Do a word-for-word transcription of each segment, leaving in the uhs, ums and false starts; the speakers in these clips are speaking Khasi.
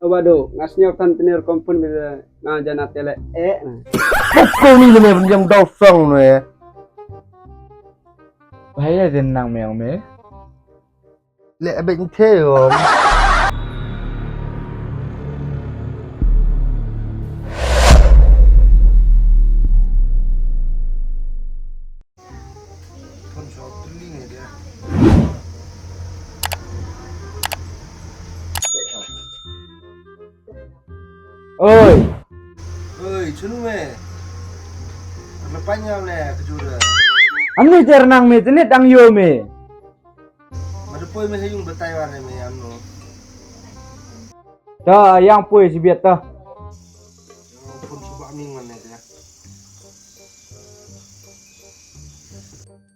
Oba do, nga sñiaw than tynir kompun bida nga jana tele eh. Pok ko ni lene benjang dau sang ne. Bahaya din nang meong me. Le abek nthe om. Oi. Oi, chunu me. Lepas nyam le kejura. Amni jer nang me tenit dang yo me. Mada poi me ha yung batai wan me amno. Ta yang poi sibiat ta. Pun subak ming wan ne ta.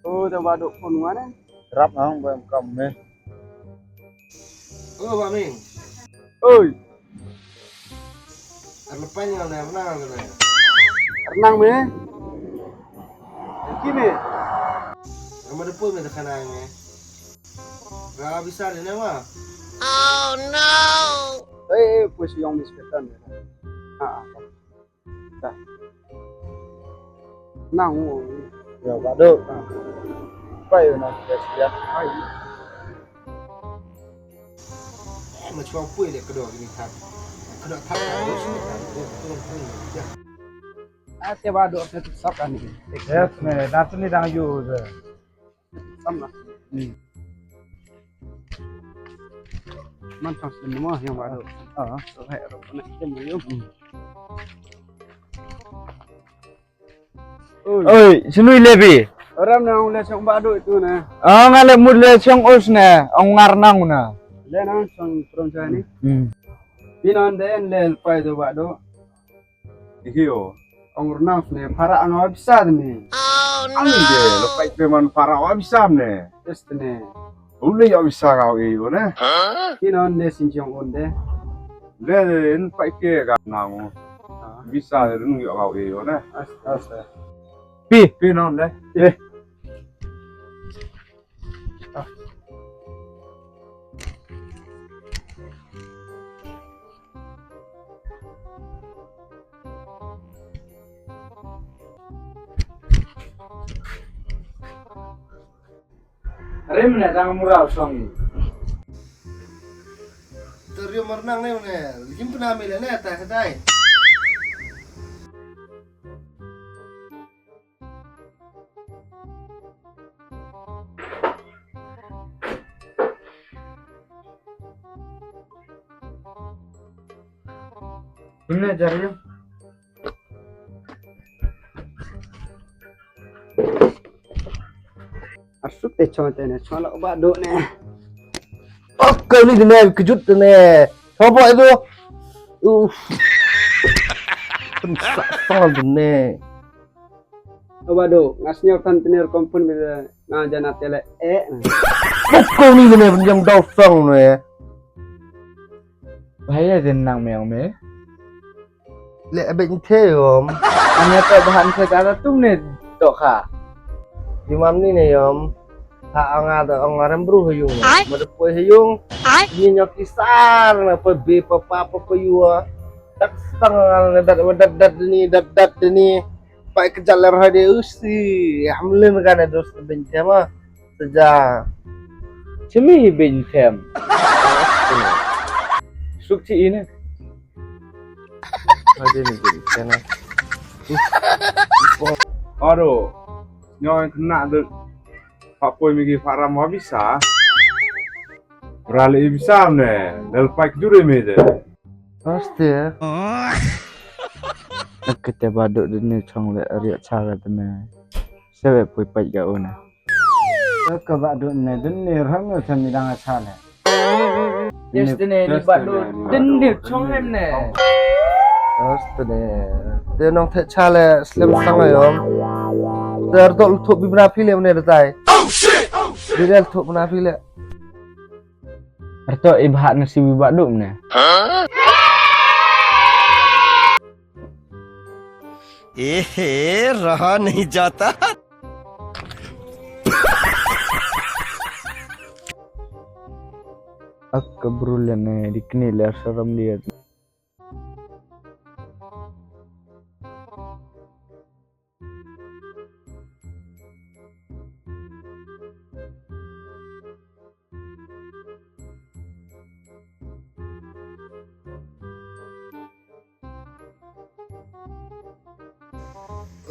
Oh, ta ba dok pun wan ne. Rap nang ba kam me. Oh, ba ming. Oi. Ar lepan nga ne, renang nga ne. Renang me? Ki me? Nga mada poi me da khana me. Ga bisa de ne ma. Oh no. Eh, eh, poi siyong me sepetan. Ah, ah. Da. Nang. Ya, ba do. Pai na, ya. Ai. Eh, ma chwa pui le kdo ni thap. Kdo thap ka do sini thap. Ya. Ate ba do se sap ani. Yes, me. That's ni dang yu. Sam na. Hmm. Man thang sini mo yang ba do. Ah. So hai ro na kem yu. Hmm. Oi, shnui lebi. Ram na ong le shong ba do itu na. Ah, nga le mut le shong us na, ong ngar nang na. Le nang shong from chani. Hmm. Pinon den le pai do ba do. Iyo. Ong rnang ne para ang wa bisa ne. Ang de lo pai pe man para wa bisa ne. Este ne. Ule ya bisa kau e yo ne. Pinon de sinjong un de. Le en pai ke ga nang. Bisa de nung ya kau e yo ne. Asta, asta. Pi, pi non de. Eh. Rim ne dang murau song. Terium merenang ne ne, lim pernah mele ne tah dai. Kumne jariu. Arsuk te chong te ne chong la ba do ne. Ok, ni ne kejut ne. Coba itu. Uh. Pensa sang ne. Oba do, nga sñiaw than tynir kompun bida nga jana tele eh. Pok ko ni ne benjang dau sang ne. Bahaya din nang meong me. Le abek nthe yom. Ane to bahan the kata tum ne to kha. Di mam ni ne yom. Ha ong ada ong arem bru ha yung. Ai. Mada poi ha yung. Ai. Ni nyok kisar na poi be papa papa yua. Tak stang na dat dat dat ni dat dat ni. Pai kejat ler hade usi. Hamlin kan ada usi bencama. Saja. Chimi bencam. Suk ci ine. Hade ni bencana. Aro. Nyong kena de. Pak poi migi faram wa bisa. Rale i bisa ne. Dal pai kejure me de. Aste. Kete baduk dini chong le riak chale dini. Sewe pui pait ga una. Ke baduk ne dini ram ne sami dang chale. Yes dini ni baduk dini chong em ne. Aste ne. Te nong the chale slem sang ayom. Te ardol thuk bibna pile ne datai. Bile ardol thuk bibna pile. Rto i bhah nasi wi badu mne. Ehe, raha nahi jata. Ka brul ne di kni ler saram liat.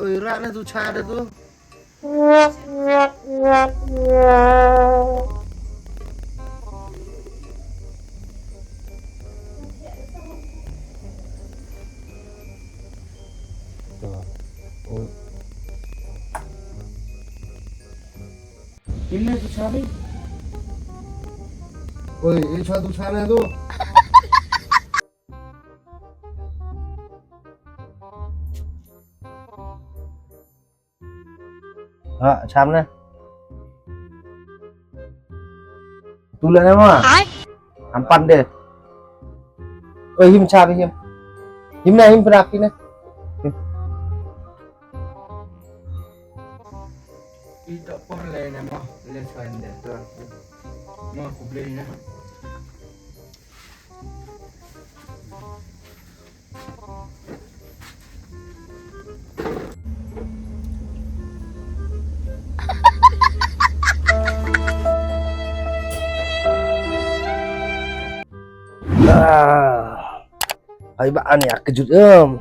Oi, rak na tu cha da tu. Kimne tu cha bhi? Oi, e cha tu cha na tu. Ha, cham ne. Tu la ne ma. Am pan de. Oi, him cha bhi him. Him ne, him prak ne. Him. Ita por le ne ma, le chwan de. Ma kuble ne. Ah. Hai ba ani ak kejut em.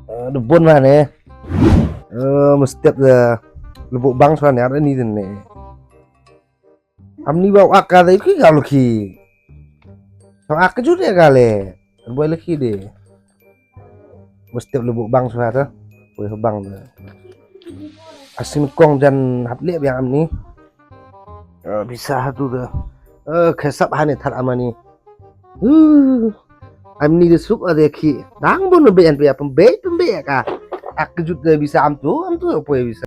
Ah, debon mane. Eh, mesti ada lubuk bang suan ya ni ne. Amni ba ak ka dei ki ka lukhi. Sa ak kejut ya ka le. Boy lukhi de. Mesti lubuk bang suan ta. Boy bang de. Asin kong jan hap le biang amni. Eh, bisa tu de. Eh, kesap hani thar amani. Uh, amni de suk ade ki. Dang bon be an be pembe pembe ka. Ak kejut de bisa am tu, am tu apa ya bisa.